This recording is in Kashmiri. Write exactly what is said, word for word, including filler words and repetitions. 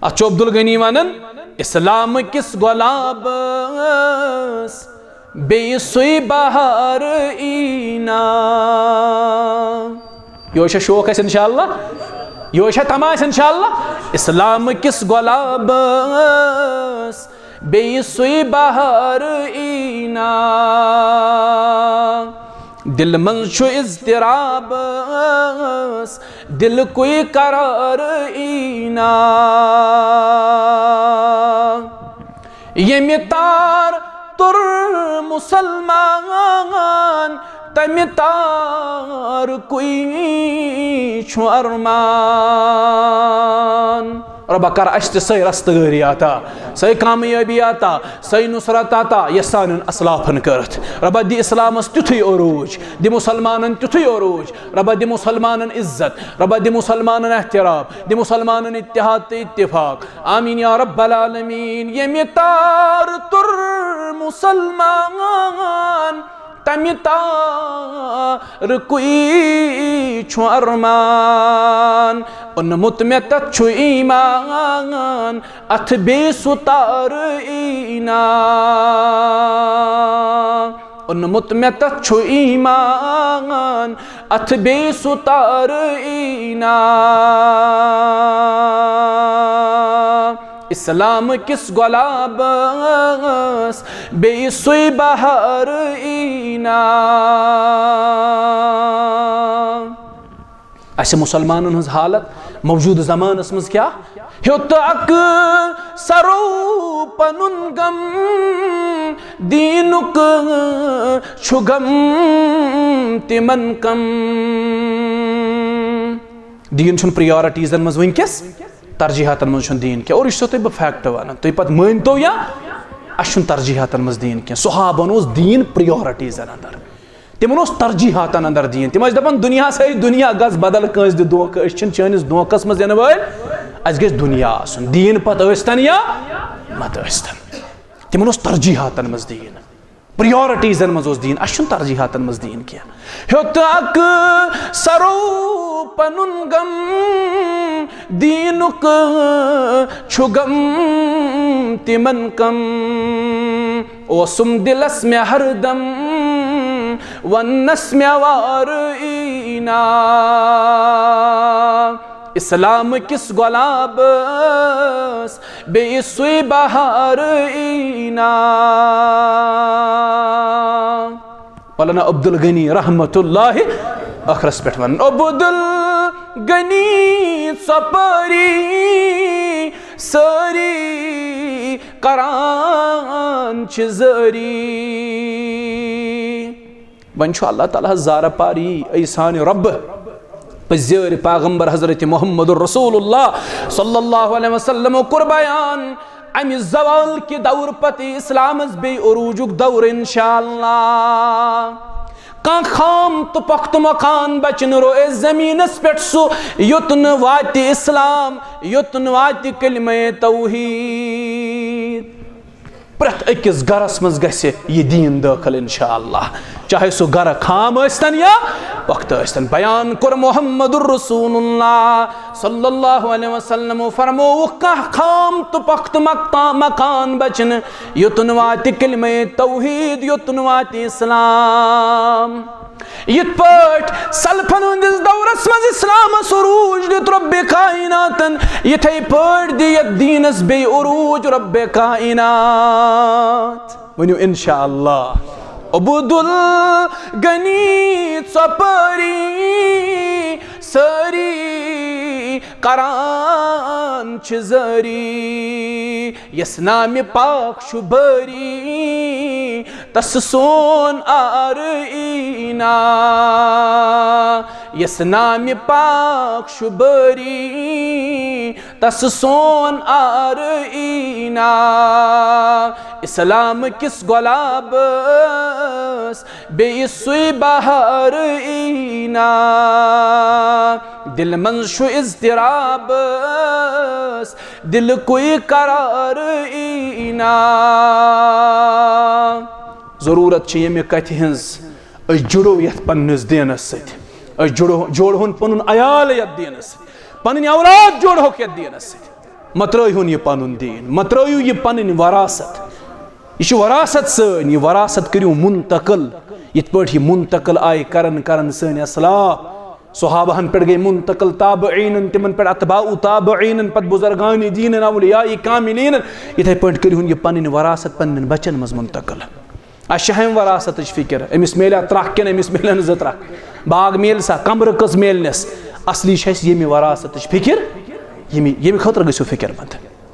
اتھ چھُ عبدالغنی ونان، اسلام کِس گۄلابس بیٚیہِ سُے بہار ایٖنا۔ یہوے چھا شوق اَسہِ انشاءاللہ؟ یہوے چھا تمع اَسہِ انشاءاللہ؟ اسلام کِس گۄلابس بیٚیہِ سُے بہار ایٖنا۔ دِل منٛز چھُ اضطرابس دِلکُے قرار ایٖنا۔ ییٚمہِ تار توٚر مُسلمان، تَمہِ تارکُے چھُ ارمان۔ رۄبا، کر اَسہِ تہِ سۄے رستگٲری عطا، سۄے کامیٲبی عطا، سۄے نصرت عطا، یۄس سانٮ۪ن اسلافن کٔرٕتھ۔ رۄبا، دِ اسلامس تیُتھُے عروج، دِ مُسلمانن تیُتھُے عروج۔ رۄبا، دِ مُسلمانن عزت، رۄبا، دِ مُسلمانن احترام، دِ مُسلمانن اتحاد تہٕ اتفاق۔ آمین یا رب العالمین۔ ییٚمہِ تار توٚر مُسلمان، تَمہِ تارکُے چھُ ارمان۔ اوٚنمُت مےٚ تَتھ چھُ ایمان، اَتھ بیٚیہِ سُہ تار ایٖنا۔ اوٚنمُت مےٚ تَتھ چھُ ایمان، اَتھ بیٚیہِ سُہ تار ایٖنا۔ اسلام کِس گۄلابس بیٚیہِ سُے بہار ایٖنا۔ اَسہِ مُسلمانن ہٕنٛز حالت موجودٕ زمانس منٛز کیٛاہ؟ ہیوٚت اکھ سرو پنُن غم، دیٖنُک چھُ غم تِمن کم۔ دیٖن چھُنہٕ پریارٹیٖزن منٛز وٕنکیٚس، ترجیحاتن منٛز چھُنہٕ دیٖن کینٛہہ۔ اور یہِ چھُسو تۄہہِ بہٕ فیکٹ ونان، تُہۍ پتہٕ مٲنتو یا، اَسہِ چھُنہٕ ترجیحاتن منٛز دیٖن کینٛہہ۔ صحابن اوس دیٖن پریارٹیٖزن اندر، تِمن اوس ترجیحاتن اندر دیٖن۔ تِم ٲسۍ دپان، دُنیاہس ہے دُنیا، گژھ بدل کٲنٛسہِ دِ دھوکہٕ، أسۍ چھِنہٕ چٲنِس دھوکس منٛز یِنہٕ وٲلۍ، اَسہِ گژھِ دُنیا آسُن، دیٖن پتہٕ ٲسۍتن یا مت ٲسۍتن۔ تِمن اوس ترجیحاتن منٛز دیٖن، پریارٹیٖزن منٛز اوس دیٖن، اَسہِ چھُنہٕ ترجیحاتن منٛز دیٖن کینٛہہ۔ ہیوٚت اکھ سرو پنُن غم، دیٖنُک چھُ غم تِمن کم۔ اوسُم دِلس مےٚ ہردم، وننس مےٚ وار ایٖنا۔ اسلام کِس گۄلابس بیٚیہِ سُے بہار ایٖنا۔ مولانا عبدالغنی رحمت اللہ ٲخرس پٮ۪ٹھ ونان، عبدالغنی ژۄپٲری سٲری کران چھِ زٲری۔ وۄنۍ چھُ اللہ تعالیٰ ہس زارٕ پار یی، اے سانہِ رۄبہٕ، پٔزۍ یٲرۍ پیغمبر حضرت محمد رسول اللہ صلی اللہ علیہ وسلم کوٚر بیان، امہِ زوال کہِ دور پتہٕ اسلامس بیٚیہِ عروجُک دور انشاءاللہ۔ کانٛہہ خام تہٕ پۄختہٕ مکان بچہِ نہٕ روزِ زمینس پٮ۪ٹھ سُہ، یوٚت نہٕ واتہِ اسلام، یوٚت نہٕ واتہِ کلمہ توحید۔ پرٛٮ۪تھ أکِس گرس منٛز گژھِ یہِ دیٖن دٲخل انشاءاللہ، چاہے سُہ گرٕ خام ٲسۍتن یا پۄختہٕ ٲسۍتن۔ بیان کوٚر محمد رسول اللہ صلی اللہ علیہ وسلم، فرمووُکھ، کانٛہہ خام تہٕ پۄختہٕ مکتا-، مکان بچہِ نہٕ، یوٚت نہٕ واتہِ کلمہ توحید، یوٚت نہٕ واتہِ اسلام۔ یِتھ پٲٹھۍ سلفن ہٕنٛدِس دورس منٛز اسلامس عروج دیُت رۄبِ کائناتن، یِتھے پٲٹھۍ دِیہِ یتھ دیٖنس بیٚیہِ عروج رۄبِ کائنات۔ ؤنِو انشاءاللہ۔ عبدالغنی ژۄپٲری سٲری کران چھِ زٲری، یس نامِ پاک چھُ بٲری، تس سون آر ایٖنا۔ یس نامِ پاک چھُ بٲری، تس سون آر ایٖنا۔ اسلام کِس گۄلابس بیٚیہِ سُے بہار ایٖنا۔ دِلہِ منٛز چھُ اضطرابس دِلکُے قرار ایٖنا۔ ضروٗرت چھِ ییٚمہِ کتھِ ہٕنٛز، أسۍ جُڑو یتھ پننِس دیٖنس سۭتۍ، أسۍ جُڑو، جوڑہون پنُن عیال یتھ دیٖنس سۭتۍ، پنٕنۍ اولاد جوڑہوکھ یتھ دیٖنس سۭتۍ۔ مہ ترٲیہُن یہِ پنُن دیٖن، مہ ترٲیِو یہِ پنٕنۍ وراثت۔ یہِ چھِ وراثت سٲنۍ، یہِ وراثت کٔرِو منتقل۔ یِتھ پٲٹھۍ یہِ منتقل آیہِ کران کران سٲنۍ اسلاف، صحابہن پٮ۪ٹھ گٔے منتقل، تابعینن، تِمن پٮ۪ٹھ اتباع تابعینن، پتہٕ بزرگان دیٖنن، اولیاء کاملینن، یِتھے پٲٹھۍ کٔرِہُن یہِ پنٕنۍ وراثت پننٮ۪ن بچن منٛز منتقل۔ اسہِ چھِ ہمہِ وراثتٕچ فکر، أمِس میلیا ترکھ کِنہٕ أمِس میلن زٕ ترکھ، باغ میلہِ سا، کمرٕ کٔژ میلنس؟ اصلی چھِ اسہِ ییٚمہِ وراثتٕچ فکر، ییٚمہِ ییٚمہِ خٲطرٕ گٔژھِو فکر مند۔